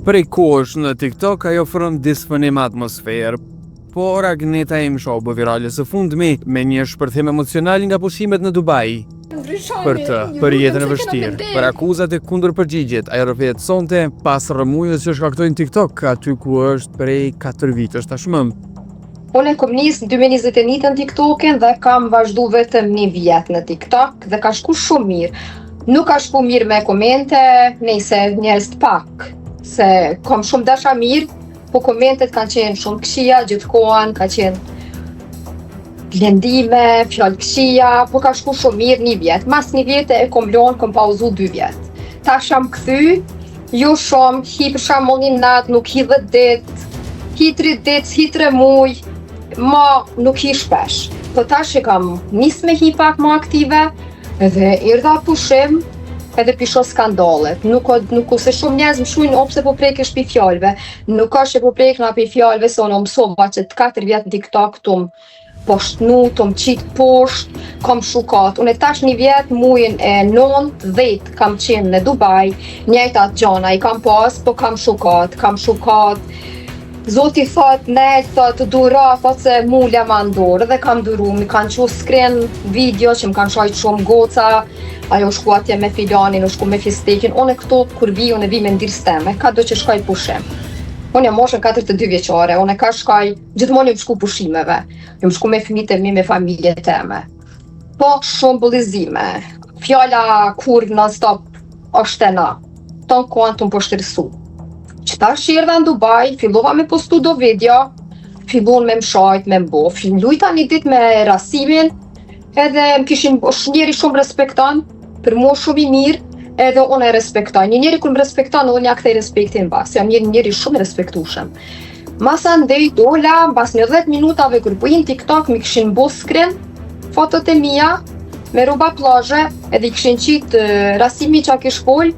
Prej kohësh në TikTok ajo ofron disponim atmosferë, por Agneta Imsha u bë virale së fundmi me një shpërthim emocional nga pushimet në Dubai. Për të, për jetën e vështirë, për akuzat e kundërpërgjigjet, ajo rrëfehet sonte pas rrëmujës që shkaktoi në TikTok, aty ku është prej 4 vitesh tashmë. Unë e kom nis në 2021 në TikTokin dhe kam vazhdu vetëm një vjet në TikTok dhe ka shku shumë mirë. Nuk ka shku mirë me komente, nejse njerëz të pak, se kom shumë dashamirë, po komentet kanë qenë shumë këqija, gjithkohën ka qenë lëndime, fjalë këqija, po ka shku shumë mirë një vjet. Mas një vjete e kom lonë, kom pauzu dy vjet. Tash jam kthy, jo shumë, hi për shembull një natë, nuk hi 10 ditë, hi 3 ditë, hi 3 muj, ma nuk hi shpesh. Po tash e kam nis me hi pak ma aktive, Edhe erdha pushim, edhe pi shoh skandalet. Nuk o, nuk o se shumë njerëz më shkrujnë o pse po prekesh pi fjalëve. Nuk është që po prekna pi fjalëve, se unë mësova që të 4 vjet në TikTok tu m'poshtnu, tu më qitë poshtë, kom shukat. Unë tash një vjet, mujin e 9, 10 kam qenë në Dubai, njëjtat gjana i kam pas, po kam shukat, kam shukat, Zoti thot, ne, thot, duro, thot se mu lema n'dorë dhe kam duru, mi kanë qu screen video që më kanë shajt shumë goca, ajo shku atje me filanin, u shku me fistekin, unë këto kur vi, unë vi me ndirë teme, ka do që shkoj pushim. Unë jam moshën 42 vjeqare, unë ka shkaj, gjithmonë jam shku pushimeve, jam shku me fëmijët e mi, me familje teme. Po shumë bullizime, fjala kur non stop është e na. Ton kohën tu m'poshtërsu. Që tash që erdha në Dubai, fillova me postu do video, fillon me më shajt, me më bo. Lujta një dit me Rasimin, edhe më kishin, është njeri shumë respekton, për mua shumë i mirë, edhe unë e respektoj. Një njeri kur më respekton, unë ja kthej respektin bas. Jam një njeri shumë i respektueshëm. Masandej dola, mbas një 10 minutave kur po në TikTok, mi kishin bo screen fotot e mia me rroba plazhe, edhe i kishin qitë Rasimi që kish fol,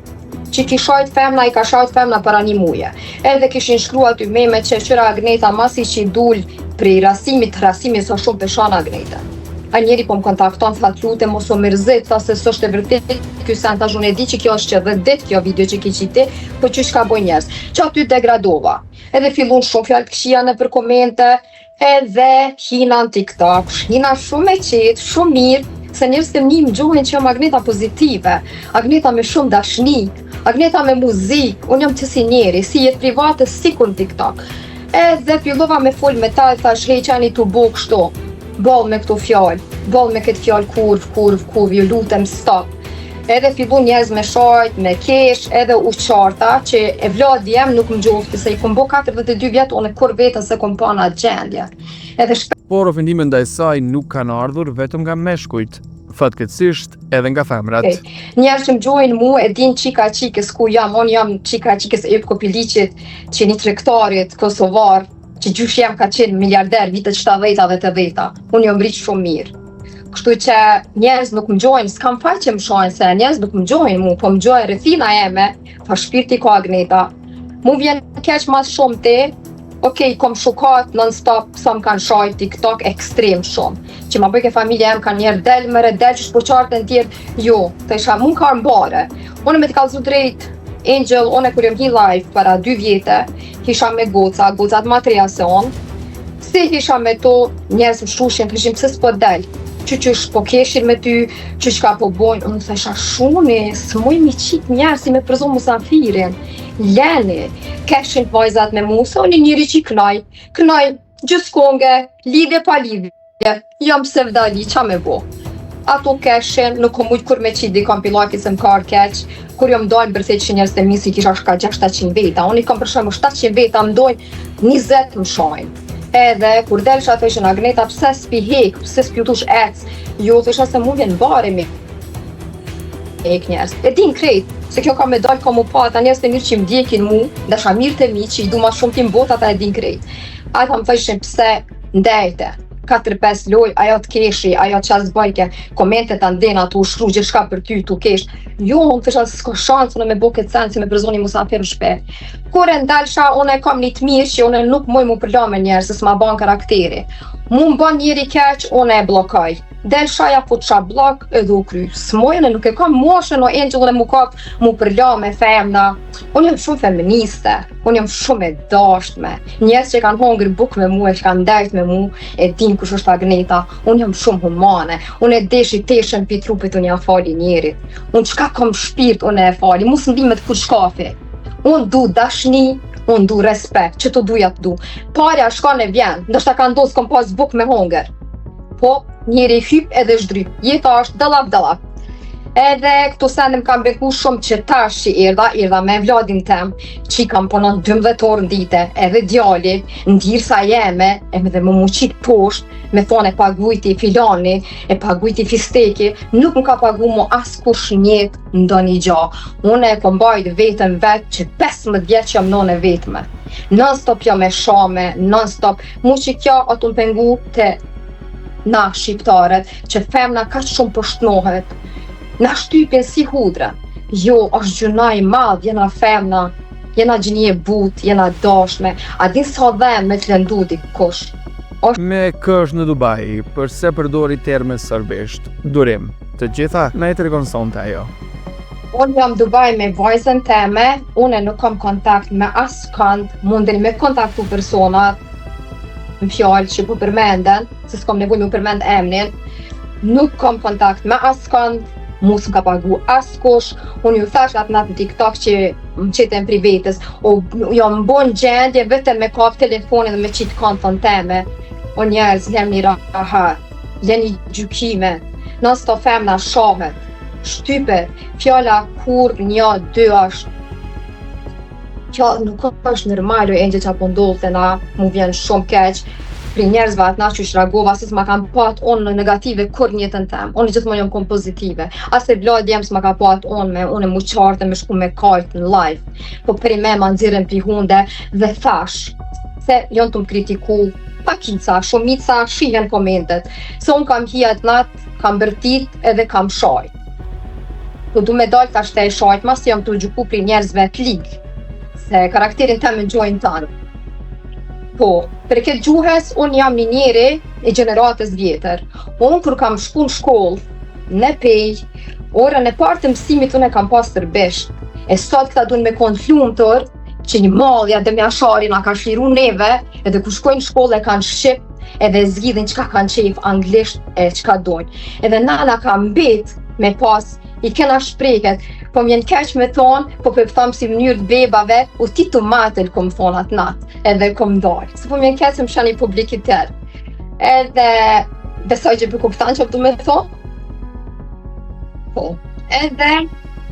që ki shajt femna, i ka shajt femna para një muje. Edhe kishin shkru aty meme që qëra Agneta masi që i dul prej Rasimit, Rasimi sa shumë peshan Agneta. A njeri po më kontakton, tha të lutem mos u mërzit, tha se s'është e vërtet ky sen, thash unë e di që kjo është që 10 ditë kjo video që ki qiti, po që çka bojnë njerëz. Që aty degradova. Edhe fillun shumë fjalë të këqija nëpër komente, edhe hina në TikTok, hina shumë e qetë, shumë mirë, se njerëzit e mi më gjohin që jam Agneta pozitive, Agneta me shumë dashni, Agneta me muzikë, unë jam që si njeri, si jetë private, si kur në TikTok. Edhe fillova me fol me ta e thash, hej, qani tu bo kështu, boll me këto fjalë, boll me këtë fjalë kurv, kurv, kurv, ju lutem, stop. Edhe fillu njerëz me shajt, me kesh, edhe u qarta që e vladi jem nuk më gjofti, se i kom bo 42 vjet, unë kur vetën se kom pa në atë gjendje. Edhe shpe Por ofendimet ndaj saj nuk kanë ardhur vetëm nga meshkujt, fatkeqësisht edhe nga femrat. Okay. Njerëz që më gjojnë mu e din qika qikës ku jam, unë jam qika qikës e Epko Piliqit, që një tregtarit kosovar, që gjyshi jam ka qenë miliarder vitet 70-ta dhe 80-ta. Unë jam rritë shumë mirë. Kështu që njerëz nuk më gjojnë, s'kam faj që më shojnë, se njerëz nuk më gjojnë mu, po më gjojnë rrethina eme, fa shpirti ka Agneta. Mu vjen keq mas shumë te, okej, kom shukat non stop, sa më kanë shajt TikTok ekstrem shumë. Që ma bëjke familja jem kanë njerë del mëre, del që shpo qartë në tjerë, jo, të isha mu ka mbare. Unë me të kallzu drejt, Angel, unë kur jam hi live para dy vjete, hisha me goca, gocat ma të reja se unë, si hisha me to, njerëz më shushin, thëshin pse s'po del, që qysh po keshin me ty, që çka po bojnë, unë thësha shuni, s'muj mi qitë njerëz si me përzo musafirin, leni, keshin vajzat me mu, se unë njëri që i knaj, knaj, gjithë lidhje pa lidhje, Jam sevdali, qa me bo? Ato keshin, nuk kom mujt kur me qitë dikon pi lajki se më ka ardhë keq, kur jam dalë bërthe që njerëz të mi si kisha shka 600 veta, unë i kam për shembull 700 veta më dojnë, 20 më shajnë. Edhe kur delsha thëshin Agneta pse s'pi hek, pse s'pi tush ec, jo thësha se mu vjen bare me hek njerëz. E din krejt, se kjo ka me dal ka mu pa ata njerëz të mirë që më ndjekin mu, dashamirë të mi që i du ma shumë tim botë ata e din krejt. Ata më thëshin pse ndejte, 4-5 loj, ajo të keshi, ajo qa s'bojke, komentet andena, tu shkru gjithçka për ty, tu kesh. Jo, unë thësha s'ka shansë unë me bo këtë sen si me përzoni musafir në shpe. Kur e ndalsha, unë e kam një të mirë që unë nuk muj mu përla me njerëz, se s'ma ban karakteri. Mu më ban njeri keq, unë e bllokoj. Del shaja futsha bllok edhe u kry. S'mujna nuk e kam moshën o Angel dhe mu kap mu përla me femna. Unë jam shumë feministe, unë jam shumë e dashtme. Njerëz që kanë hongër bukë me mu e që kanë ndejt me mu, e din kush është Agneta. Unë jam shumë humane, unë e deshi teshën pi trupit unë ja fali njerit. Unë çka kam shpirt unë e fali, mu s'mdhimet kurrë shkafi. Unë du dashni, unë du respekt, që të duja të du. Parja shkon e vjen, ndoshta ka ndodhë s'kom pas bukë me hongër. Po, njeri hyp edhe zhdryp. Jeta është dallap dallap. Edhe këto sende më kanë beku shumë që tash që erdha, erdha me vladin tem, që i kam punon 12 orë në dite, edhe djali, ndirsa jeme, e me dhe më mu qitë poshtë, me thonë e pagujti filani, e pagujti fisteki, nuk më ka pagu mu askush n'jetë ndonjë gja. Unë e kom bajt vetën vetë që 15 vjeç jam nonë e vetme. Non stop jam e shame, non stop Mu që kjo o të më pengu te na shqiptarët, që femna kaq shumë poshtnohet, na shtypin si hudra. Jo, është gjynah i madh, jena femna, jena gjini e butë, jena dashme, a din sa dhem me të lëndu dikush. Është... Me kë është në Dubai, përse përdori terme serbisht, durim, të gjitha na i tregon sonte ajo. Unë jam Dubai me vajzën teme, unë nuk kam kontakt me askënd, mundeni me kontaktu personat në fjalë që po përmenden, se s'kom nevojë me përmend emnin, nuk kam kontakt me askënd, mu s'më ka pagu askush, unë ju thash atë natë në TikTok që më qitën privatës, o jam bo në gjendje vetëm me kap telefonin dhe me qitë konton teme, o njerëz, leni rahat, leni gjykime, non stop femna shahet, shtypet, fjala kur një, dy është, kjo nuk është normal, o Angel që po ndodh te na, mu vjen shumë keq, prej njerëzve atë natë që reagova, se s'ma kam pat unë në negative kur në jetën tem, unë gjithmonë jam kon pozitive, as e vllai jem s'ma ka pat unë me, unë mu qartë me shku me kajt në live, po prej me ma nxirren pi hunde dhe thash, se janë të më kritiku, pakica, shumica, shihen komentet, se unë kam hi atë natë, kam bërtit edhe kam shajt. Po du me dalë tash te e shajt, masi jam të gjyku prej njerëzve të ligë, se karakterin tem e njohin tanë. Po, për këtë gjuhes, unë jam një njeri i gjeneratës vjetër. Unë kur kam shku në shkollë, në Pejë, orën e parë të mësimit unë e kam pas serbisht. E sot këta dunë me konë të lumtur, që i madhi Adem Jashari na ka shliru neve, edhe kur shkojnë në shkollë e kanë shqip, edhe zgjidhin çka kanë qejf anglisht e çka dojnë. Edhe na na ka mbet me pas i kena shprehjet, po më vjen keq me thonë, po po e tham si mënyrë të bebave, u ti të matël kom thonë atë natë, edhe kom dalë. Se po më vjen keq se më shani publiki tjerë. Edhe besoj që po kupton çfarë du me thonë. Po, edhe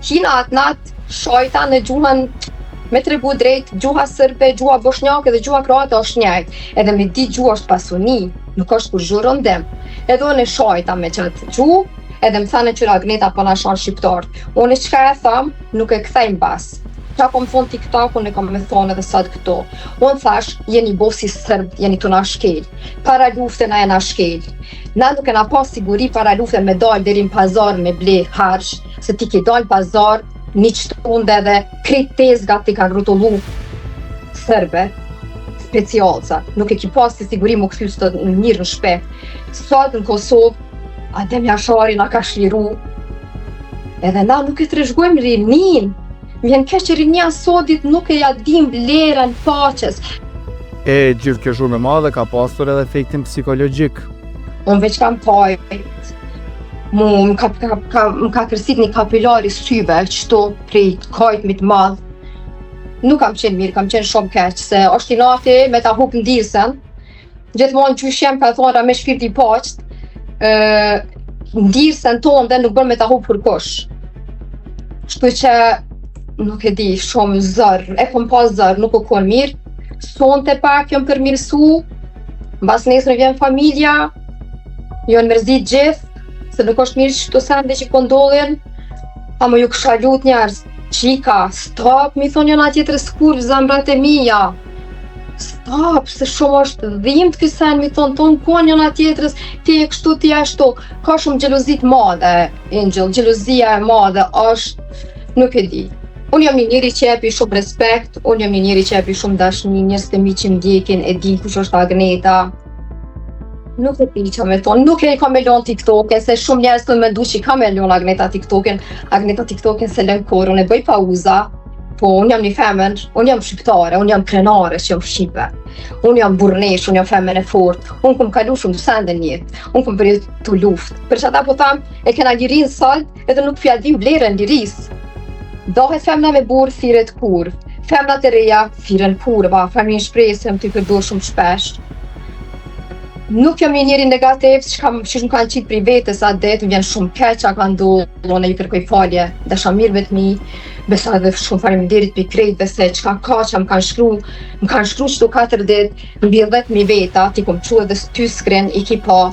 hina atë natë Shajta në gjuhën me tregu drejt, gjuha sërbe, gjuha boshnjake dhe gjuha kroate është njëjtë. Edhe me di gjuhë është pasuni, nuk është kurgjo rëndim. Edhe unë e shajta me qatë gjuhë, edhe më thanë që Agneta po na shan shqiptarët. Unë çka e tham, nuk e kthej mbas. Qa kom thonë TikTok, unë e kom me thonë edhe sot këtu. Unë thash, jeni bo si sërb, jeni tu na shkel. Para lufte na jena shkel. Na nuk kena pas siguri para lufte me dalë deri në pazar me ble harsh, se ti ke dalë pazar një qëtunde dhe krejt tezgat t'i kanë rrotullu sërbe, specialca. Nuk e ki pas si siguri mu kthy sot në mirë në shpi. Sot në Kosovë, Adem Jashari na ka shliru, edhe na nuk e trashëgojmë rinin. Më vjen keq që rinia sodit nuk e ja dim vlerën paqes. E gjithë kjo zhurmë e madhe ka pasur edhe efektin psikologjik. Unë veç kam kajt, mu më ka, ka, ka, më ka kërsit një kapilar i syve, qëto prej kajtmit madh. Nuk kam qenë mirë, kam qenë shumë keq, se është inati me ta hup ndirsën. Gjithmonë qysh jem ka thonë me shpirt i paqtë, ë ndirsën tonë dhe nuk bën me ta hup kurkush. Kështu që nuk e di, shumë zor, e kom pas zor, nuk u kon mirë. Sonte pak jam përmirësu, mbas nesër vjen familja, Janë mërzit gjithë, se nuk është mirë qëto sende që po ndodhin, ama ju kisha lut njerëz, qika, stop, mi thonë njëna tjetrës kurvë zemrat e mija, stop, se shumë është dhimt ky sen, mi thonë tonë konë njëna tjetrës, ti e kështu, ti ashtu, ka shumë xhelozi të madhe, Angel, xhelozia e madhe është, nuk e di. Unë jam një njeri që jepi shumë respekt, unë jam një njeri që jepi shumë dashni, njerëzit e mi që më ndjekin e din kush është Agneta. Nuk e di që me thonë, nuk e kam me lonë TikTokin, se shumë njerëz të mendu që ka me lonë Agneta TikTokin, Agneta TikTokin s'e lën kurrë, unë e bëj pauza, po unë jam një femën, unë jam shqiptare, unë jam krenare që jam shqipe, unë jam burrnesh, unë jam femën e fort, unë kom kalu shumë sende në jetë, unë kom përjetu luftë. Për që ata po tham, e kena lirinë sot, edhe nuk p'ja dim vlerën lirisë. Dahet femna me burrë, thirret kurvë. Femnat e reja, thirren kurva, femnin shpresë, jam t'i përdor shumë shpesh. Nuk jam një njeri negativ, që kam që më kanë qitë prej vetes atë ditë, më vjen shumë keq që ka ndodhur, unë i kërkoj falje, dashamirëve të mi, besa edhe shumë faleminderit për krejtve se çka ka që më kanë shkru, më kanë shkru qëto 4 ditë, mbi 10.000 veta, ti kom çu edhe ty screen, i ki pa,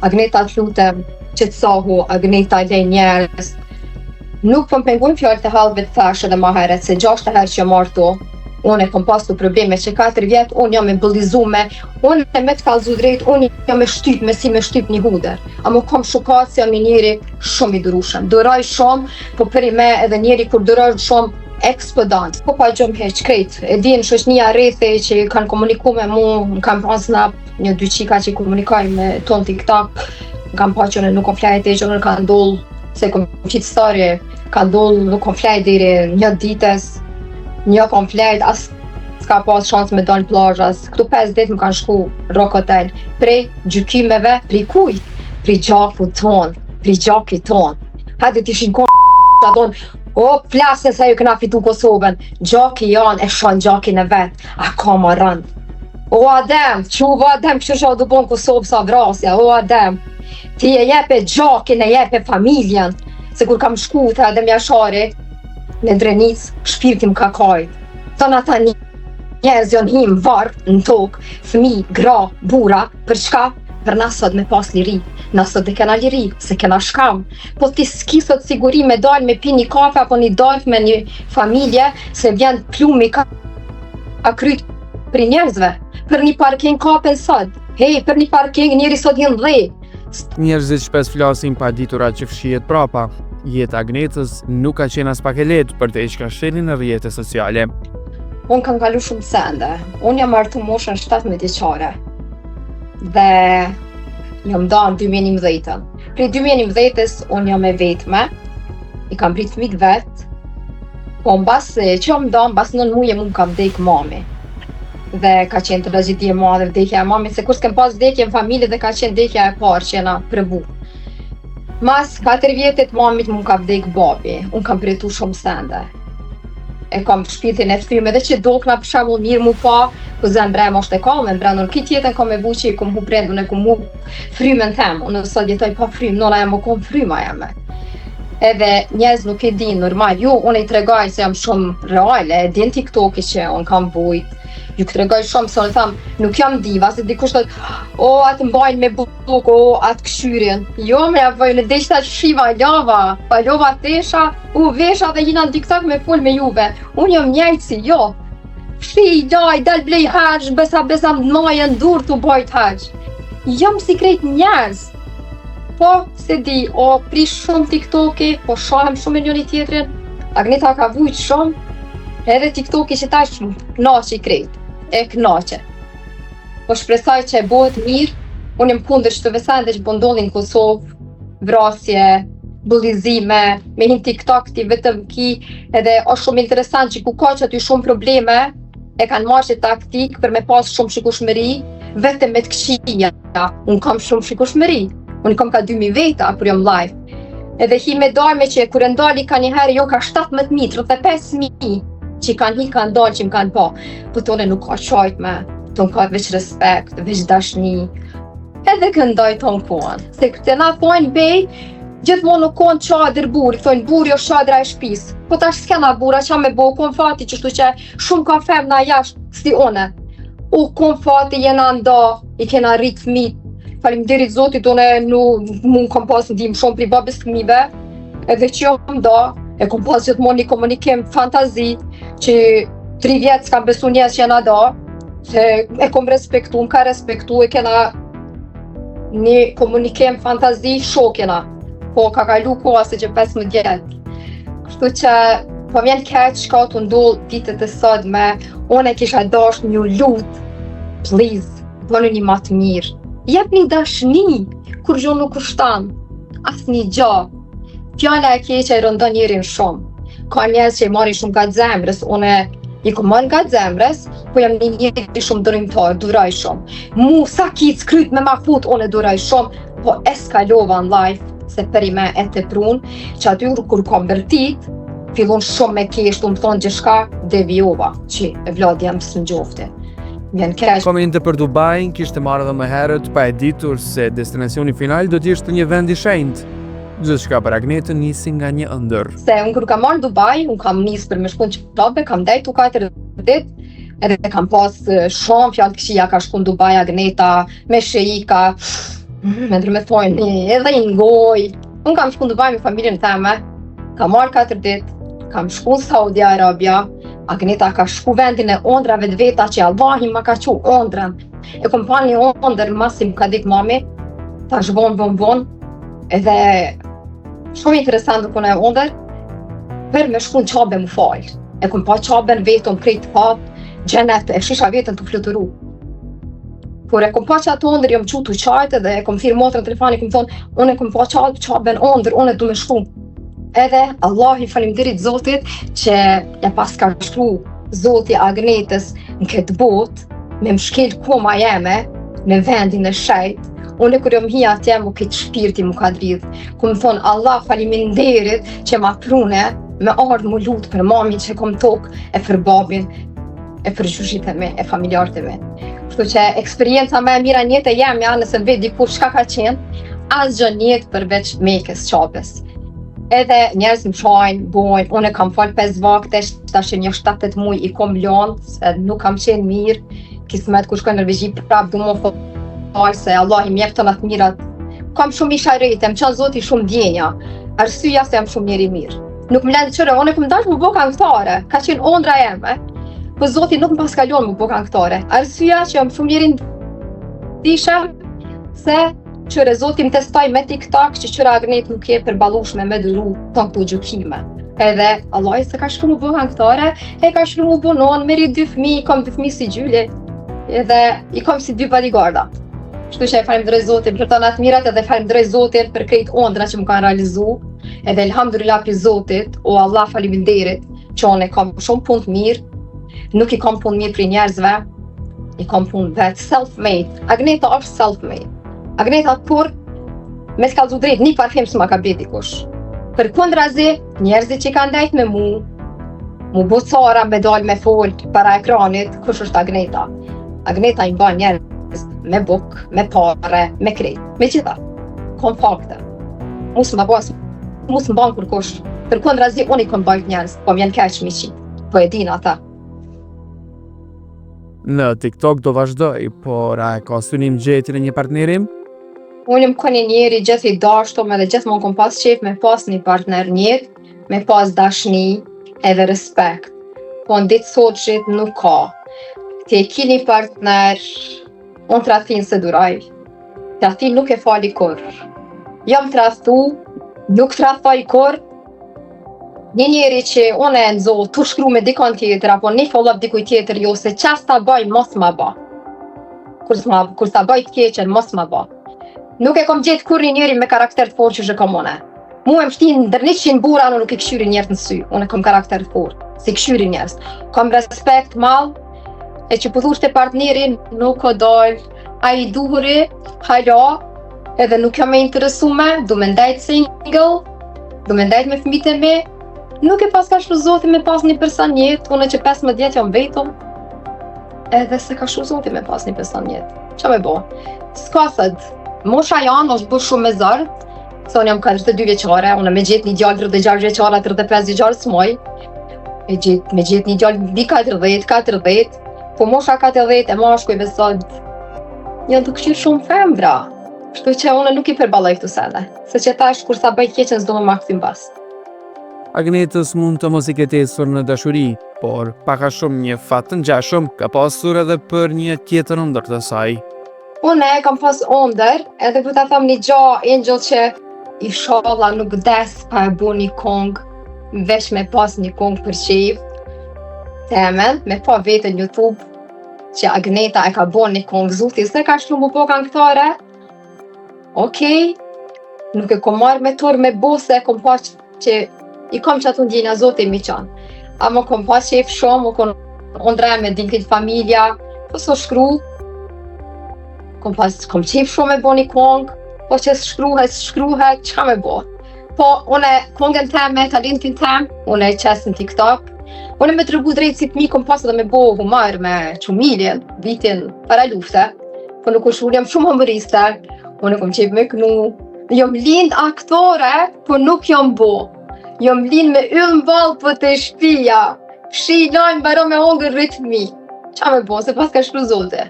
Agneta të lutem, qetësohu, Agneta lej njerëz, Nuk po më pengojnë fjalët e hallëve të thash edhe ma herët se gjashtë herë që jam martu, unë e kom pasur probleme që 4 vjet, unë jam e bullizume, unë e me të kallzu drejt, unë jam e shtyp me si me shtyp një hudër. Amo kom shukat se jam një njeri shumë i durushëm. Duroj shumë, po për i me edhe njeri kur duroj shumë, eksplodon. Po pa gjumë hiç krejt. E din shoqënia rrethi që kanë komuniku me mu, më kanë pa snap, një dy çika që komunikoj me ton TikTok, më kanë pa që unë nuk kom flajt e që unë ka ndodh se kom qitë story, ka ndodh nuk kom flajt deri një ditës, një kom flajt, as s'ka pas shans me dalë n'plazh, as këtu 5 ditë më kanë shku Rock Hotel, prej gjykimeve, prej kujt, prej gjakut ton, prej gjakit ton. Hajde t'ishin kon ta thonë, o, flasë se ju këna fitu Kosovën, gjaki janë e shan gjakin e vet, a ka ma rënd. O Adem, që u Adem, kështu që du bon Kosovë sa vrasja, o Adem, ti e jepe gjakin, e jepe familjen, se kur kam shku te Adem Jashari, në Drenicë, shpirti më ka kajt. Tonë ata njerëz janë hi n'varr në tokë, fëmi, gra, bura, për çka? Për na sot me pas liri, na sot e kena liri, se kena shkam. Po ti s'ki sot siguri me dal me pi një kafe apo një darkë me një familje, se vjen plumi ka, ka kryt për njerëzve. Për një parking kapen sot. Hej, për një parking njeri sot hin dhe. Njerëzit shpesh flasin pa ditur atë që fshihet prapa. Jeta e Agnetës nuk ka qenë aspak e lehtë për të çka shehin në rrjete sociale. Unë kam kalu shumë sende. Unë jam martu moshën 17 vjeçare. Dhe jam da në 2011-ën. Prej 2011-ës unë jam e vetme. I kam rrit fëmijët vet. Po mbas që jam da, mbas 9 muje mu më ka vdek mami. Dhe ka qenë tragjedi e madhe vdekja e mamit, se kur s'kem pas vdekje në familje dhe ka qenë vdekja e parë që jena provu. Mas 4 vjetit mamit mu më ka vdek babi. Unë kam përjetu shumë sende. E kam shpirtin e thymë edhe që dokna për shembull mirë mu pa, po zemra eme është e kalme, mbrenda unë këtë jetën kam e vu që i kom hup prindun, e kom hup frymën tem, unë sot jetoj pa frymë, nona jam u kom fryma jeme. Edhe njerëz nuk e din, normal, jo, unë i tregoj se jam shumë reale, e din TikToki që unë kam vujt, ju tregoj shumë se unë tham, nuk jam diva, se dikush thot, o, atë mbajnë me bukë, o, atë këshyrin. Jo, me ja vëjnë, dhe qëta shiva, lava, pa lova tesha, u vesha dhe jina në TikTok me fol me juve. Unë jam njëjtë si jo. Fshi, laj, dal blej haxh, besa besa majën dur të bajt haxh. Jam si krejt njerëz. Po, se di, o prish shumë TikToki, po shahem shumë me njëri tjetrin. Agneta ka vujt shumë, edhe TikToki që tash knaqe krejt, e knaqe. Po shpresoj që e bëhet mirë, unë jam kundër çdo sende që po ndodhin në Kosovë, vrasje, bullizime, me hin TikTok ti vetëm ki, edhe është shumë interesant që ku ka që aty shumë probleme, e kanë marrë që taktik për me pas shumë shikueshmëri, vetëm me të këqija. Unë kam shumë shikueshmëri, unë kam ka 2000 veta kur jam live. Edhe hi me dalë me që kur e ndali ka një herë jo ka 17.000, 35.000 që kanë hi kanë dalë që më kanë pa. Po tone nuk ka qajt me, tonë ka veç respekt, veç dashni, edhe këndoj tonë kohën. Se këtë na thojnë bej, gjithmonë nuk konë çadër burri, thojnë burri është çadra e shtëpisë. Po tash s'kena burra, qa me bo, kon fati qështu që shumë ka femna jashtë si une. U kon fati jena nda, i kena rrit fëmijët. Faleminderit Zotit, unë nuk mund kom pas ndihmë shumë prej babës fëmijëve, edhe që jam nda, e kom pas gjithmonë një komunikim fantazi, që tri vjet s'kam besu njerëz që jena da, se e kom respektu, më ka respektu, e kena një komunikim fantazi shokjena, po ka kalu koha se që 15 vjet. Kështu që po vjen keq çka të ndodh ditët e sotme, unë e kisha dasht një lut, please, bëni një ma të mirë. Jepni dashni, kurgjo nuk kushton, asnjë gjo. Fjala e keqe e rëndon njerin shumë. Ka njerëz që i marrin shumë ngat zemrës, unë i kom marrë ngat zemrës, po jam një njeri shumë durimtar, duroj shumë. Mu sa ki kryt me ma fut, unë e duroj shumë, po eskalova në live, se përime e teprun, që aty kur kom bërtit, fillon shumë me kesh, të më thonë gjithçka, devijova, që e vladi jam së në gjofte. Vjen keq. Komente për Dubain kishte marrë edhe më herët pa e ditur se destinacioni final do të ishte një vend i shenjtë. Gjithçka për Agnetën nisi nga një ëndërr. Se unë kur kam marrë Dubai, unë kam nis për me shku në Qabe, kam dejtu 4 ditë, edhe kam pas shumë fjalë të këqija, ka shku në Dubai Agneta, me sheika, me ndër me thojnë, edhe i ngoj. Unë kam shku në Dubai me familjen teme, kam marrë 4 ditë, kam shku në Saudi Arabia, Agneta ka shku vendin e ondrave të veta që Allahi ma ka qu ondrën. E kom pa një ondër masi më ka dik mami, tash vonë, vonë, vonë, edhe shumë interesant u kon ajo ondër, për me shku në Qabe mu falë. E kom pa Qaben vetëm krejt pat, xhenet, e shisha vetën tu fluturu. Por e kom pa që atë ondër, jam qu tu qajtë edhe e kom thirrë motrën në telefon, i kom thonë, unë e kom pa Qaben ondër, unë e du me shku. Edhe Allahi faleminderit Zotit që ja pas ka shkru Zoti Agnetës në këtë botë, me më shkel koma jeme në vendin e shejt, unë kur jam hi atje mu këtë shpirti mu ka dridh. Ku më thonë Allah faleminderit që ma prune me ardhë mu lutë për mamin që kom tokë e për babin e për gjyshit e mi, e familjarët e mi. Kështu që eksperienca më e mira në jetë e jemja, nëse më vet dikush çka ka qenë, asgjë në jetë përveç Mekës, Qabes. Edhe njerëz më shajnë, bojnë, unë e kam falë 5 vakte, tash një 7-8 muaj i kom lonë, se nuk kam qenë mirë, kismet kur shkoj në Norvegji prap du mu falë, se Allahi më jep të të mirat. Kam shumë isharete, më çon Zoti shumë ndjenja. Arsyeja se jam shumë njeri i mirë. Nuk më lënë qyre, unë e kom dashtë mu bo kangëtare, ka qenë ondra jeme. Po Zoti nuk më pas ka lonë mu bo kangëtare. Arsyeja që jam shumë njeri ndishëm, se qyre Zoti më testoj me TikTok që qyre Agnet nuk je përballushme me duru të këto gjykime. Edhe Allahi s'e ka shkru mu bo kangëtare, e ka shkru mu bo nonë, me rrit dy fëmi, kom dy fëmi si gjyle, edhe i kom si dy bodyguarda. Kështu që e falenderoj Zotin për të mirat edhe falenderoj Zotin për krejt ondra që më kanë realizu. Edhe elhamdulillah prej Zotit, o Allah faleminderit që unë e kam shumë punë të mirë, nuk i kam punë mirë prej njerëzve, i kam punë vetë self-made. Agneta është self-made. Agneta kur me të kallzu drejt, një parfum s'ma ka ble dikush. Përkundrazi, njerëzit që kanë ndejt me mu, mu bo cara me dal me fol para ekranit, kush është Agneta? Agneta i mban njerëz me buk, me pare, me krejt, me gjitha. Kom fakte. Mu s'ma bas, mu s'më ban kurkush. Përkundrazi, unë i kom bajt njerëz, po m'vjen keq mi qitë, po e din ata. Në TikTok do vazhdoj, por a e ka synim gjetjen e një partneri? Unë jam kon një njeri gjithë i dashtëm edhe gjithmonë kom pas qef me pas një partner n'jetë, me pas dashni edhe respekt. Po në ditë sotshit nuk ka. Ti e ki një partner, unë tradhtin s'e duroj. Tradhtin nuk e fali kurr. Jam tradhtu, nuk tradhtoj kurr. Një njeri që unë e nxo tu shkru me dikon tjetër, apo një follow up dikuj tjetër, jo se qa s'ta baj, mos ma ba. Kur s'ma, kur s'ta baj të keqen, mos ma ba. Nuk e kom gjetë kur një njeri me karakter të fortë që që kom une. Mu e mshtin ndër 100 burra, unë nuk i këshyri njerëz në sy. Unë e kom karakter të fortë, si këshyri njerëz. Kom respekt madh, e që po thush te partneri nuk o dal, ai i duhuri, hala, edhe nuk jam e interesume, du me ndajt single, du me ndajt me fëmijët e mi, nuk e pas ka shkru Zoti me pas një person n'jetë, unë që 15 vjet jam vetëm, edhe se ka shkru Zoti me pas një person n'jetë. Qa me bo? S'ka thët, mosha janë është bërë shumë me zor, se unë jam 42 vjeqare, unë me gjetë një djalë 36 vjeqare, 35 vjeqare s'moj, me gjetë, me gjetë një djalë mbi 40, 40, po mosha 40 e mashkujve sot janë të këqyrë shumë femra. Kështu që unë nuk i përballoj këto sende. Se që tash kur sa bëj keqen s'do më ma kthym pas. Agnetës mund të mos i ketë ecur në dashuri, por pak a shumë një fat të ngjashëm ka pasur edhe për një tjetër ëndërr të saj. Unë e kam pas ëndërr, edhe po ta them një gjë, Angel që inshallah nuk des pa e bu një kong, veç me pas një kong për qejf, temen, me pa vetën në YouTube, që Agneta e ka bo një kongë, Zoti s'e ka shkru mu bo kangëtare, okej, nuk e kom marrë me torë me bo se e kom pa që i kom që ato ndjenja Zoti mi qanë. Ama kom pa qef shumë, u kon ëndrra me din këtë familja, po s'o shkru, kom pas, kom qef shumë me bo një kongë, po që s'shkruhet, s'shkruhet, çka me bo? Po, une kongën teme, talentin tem, une e qes në TikTok, une me tregu drejt si t'mi kom pas edhe me bo humor me qumilin, vitin para lufte, po nuk është unë jam shumë humoriste, unë kom qef me knu, jom lind aktore, po nuk jom bo. Jom lind me yll në ballë, po te shpia. Fshi lajmë, mbaro me hongër rrit fmi. Qa me bo, se pas ka shkru Zoti.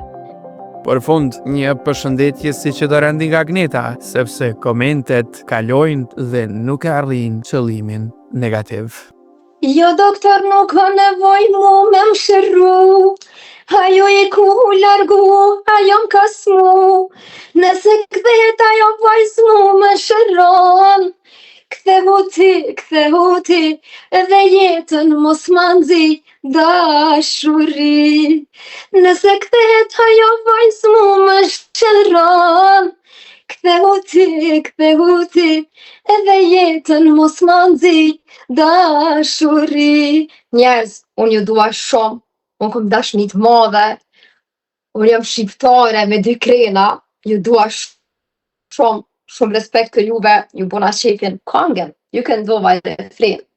Për fund, një përshëndetje si që do rendi nga Agneta, sepse komentet kalojnë dhe nuk e arrijnë qëllimin negativ. Jo doktor nuk ka nevoj mu me më shëru Ajo i ku largu, ajo më ka smu Nëse kthehet ajo vajzë mu më shëron Kthehu ti, kthehu ti, edhe jetën mos ma nxi dashuri Nëse kthehet ajo vajzë mu më shëron Kthehu ti, kthehu ti, edhe jetën mos ma nxi dashuri. Njerëz, unë ju dua shumë, unë kom dashni të madhe, unë jam shqiptare me dy krena, ju dua shumë, shumë respekt për juve, ju bona qefin kangën, ju këndova refren.